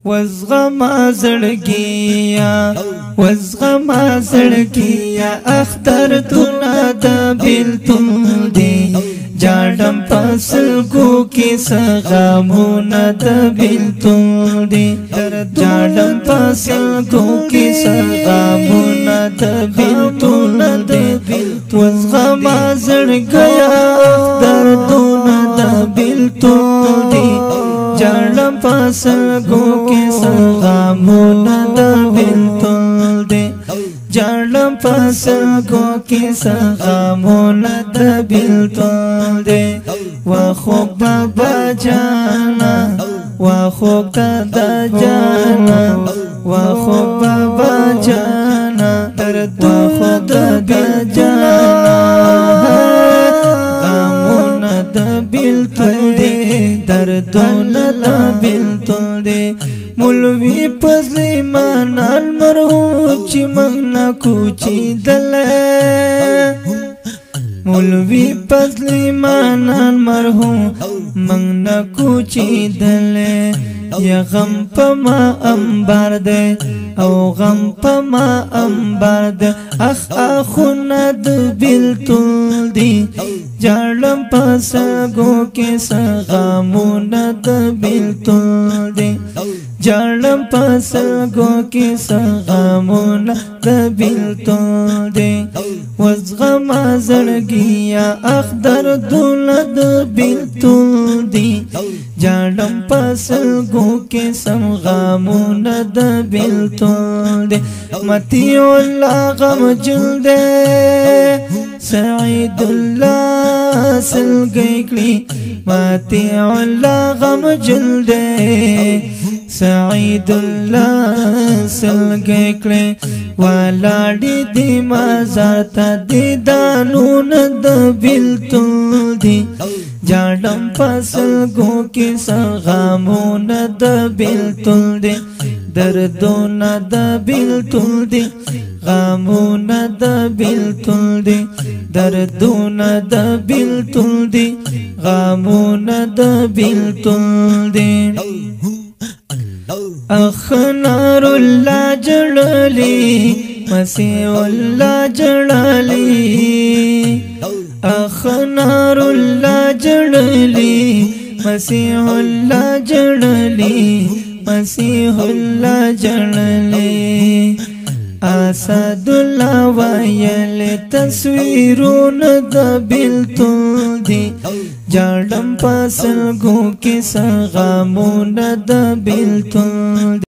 وزغما زړګیا، وزغما زړګیا، اختر دونه د بیلتون دی. جاړم پسل کو کې سغامونه د بیلتون دی. جاړم پسل کو کې سغامونه د بیلتون دی. وزغما زړګیا، اختر دونه د بیلتون دی. جاړم پسل کو کې سغامونه د بیلتون دی. جاړم پسل کو کې سغامونه د بیلتون دی. واخو بابا جانا، واخو دادا جانا، واخو بابا جانا، واخو دادا جانا، غمونه د بیلتون دی، دردونه د بیلتون دی. مولوی پزلی مانال مرحوم چې موږ نه کوچی دله، مولوی پزلی مانال مرحوم موږ نه کوچی دله. یا غم پما انبار ده، او غم پما انبار ده، اخ اخونه د بیلتون دی. جاړم پسګو کې سغامونه د بیلتون دی. جاړم پسګو کې سغامونه د بیلتون دی. وزغما زړګیا، اخدر دونه د بیلتون دی. جاړم پسګو کې سغامونه د بیلتون دی. متی الله غم جلد، سعید الله سلګی کړي. متی الله غم جلد، سعید الله سلګی کړي. ولاړې دی مزار ته دی دانون د بیلتون دی. جاړم فصل ګو کې سغامونه د بیلتون دی، دردونه د بیلتون دی، غمونه د بیلتون دی، دردونه د بیلتون دی، غمونه د بیلتون دی. اخنار الله جړلی، مسیح الله جړلی، اخنار الله جړلی، مسیح الله جړلی، مسیح الله جړلی. اسد الله ویل تصویرونه د بیلتون دی. جاړم پسل ګو کې سغامونه د بیلتون.